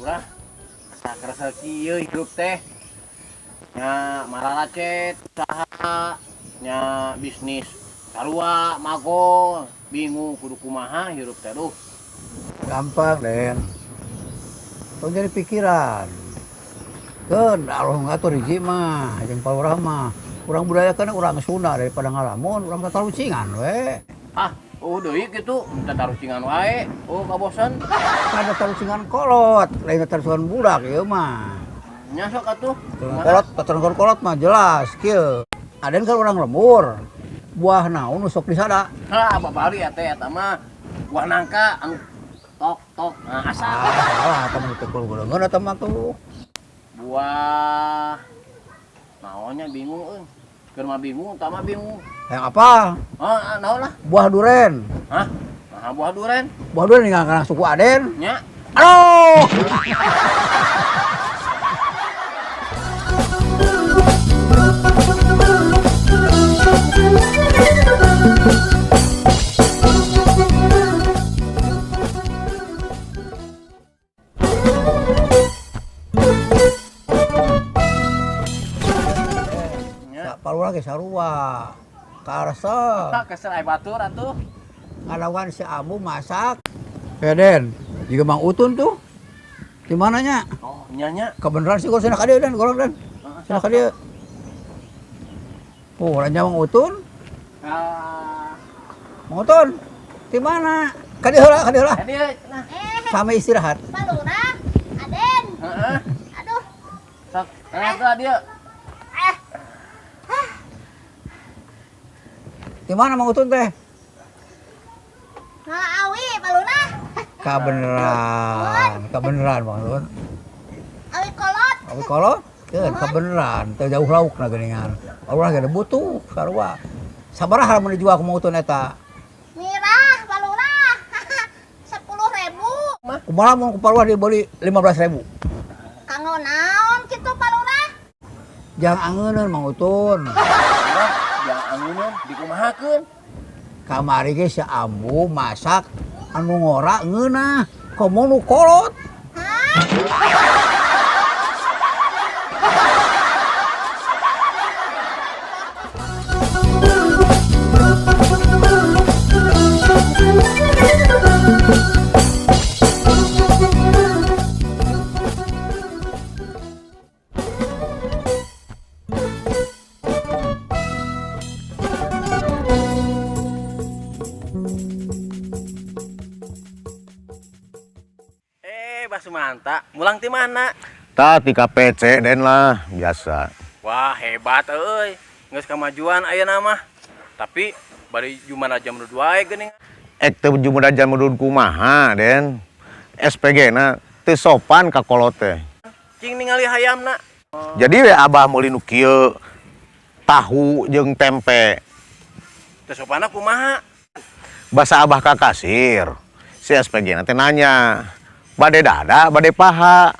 Lurah, asa kerasa kieu hirup teh. Nya maralacet usaha, nya bisnis sarua magol, bingung kudu kumaha hirup teh duh. Gampang, Den. Tong jadi pikiran. Keun Allah ngatur hiji mah jeung Pak Lurah mah. Urang budayakeun urang Sunda daripada ngalamun, urang tatarucingan we. Ah, oh deui kitu, minta tarucingan wae. Oh kabosan. Kada tarucingan kolot, lain tarucingan budak ieu mah. Nya sok atuh. Kolot, tatarucingan kolot mah jelas kieu. Aden kan urang lembur. Buah naon nu sok disada? Hah, babari ya teh eta mah buah nangka anu tok tok. Nah, asa. Ah, salah eta mah ditekul geuleungeun eta mah tuh. Buah naonnya bingung euy. Keur mah bingung, tah mah bingung. Yang apa? Ah, naon lah? Buah duren. Hah? Nah, buah duren. Buah duren ninggal kana suku Aden. Nya. Aduh. Nya. Pak Lurah ge sarua. Karasa. Ah, kesel aya batur atuh. Ngalawan si Abu masak. Den, juga Mang Utun tuh. Di mananya? Oh, nya nya. Kebenaran sih gua sana ka dieu Den, gorong Den. Sana ka dieu. Oh, orangnya Mang Utun. Ah. Mang Utun. Di mana? Ka dieu heula, ka dieu heula. Ka dieu nah. Sampai istirahat. Pak Lurah, Aden. Heeh. Aduh. Sok, tengah tuh dia. Di mana Mang Utun teh? Ngala awi, Pak Lurah. Kabeneran, kabeneran Mang Utun. Awi kolot. Awi kolot? Keun, kabeneran, teu jauh lauk na geuningan. Pak Lurah ge butuh sarua. Sabaraha lamun dijual ku Mang Utun eta? Mirah, Pak Lurah. 10.000. Kumaha mun ku Pak Lurah dibeli 15.000? Kanggo naon kitu Pak Lurah? Jangan angeuneun Mang Utun. Lurah, jangan angeuneun dikumahakeun. Kamari ge si Ambu masak anu ngora ngeunah, komo nu kolot. Hah? Bah Sumanta, mulang ti mana? Tah ti KPC Den lah, biasa. Wah, hebat euy. Geus kamajuan ayeuna mah. Tapi bari jumana jam 2 wae geuning. Ek teu jumana jam 2 kumaha, Den? SPG na teu sopan ka kolot teh. Cing ningali hayamna. Jadi we abah meuli nu kieu tahu jeung tempe. Teu sopanna kumaha? Basa abah ka kasir. Si SPG na teh nanya, bade dada, bade paha.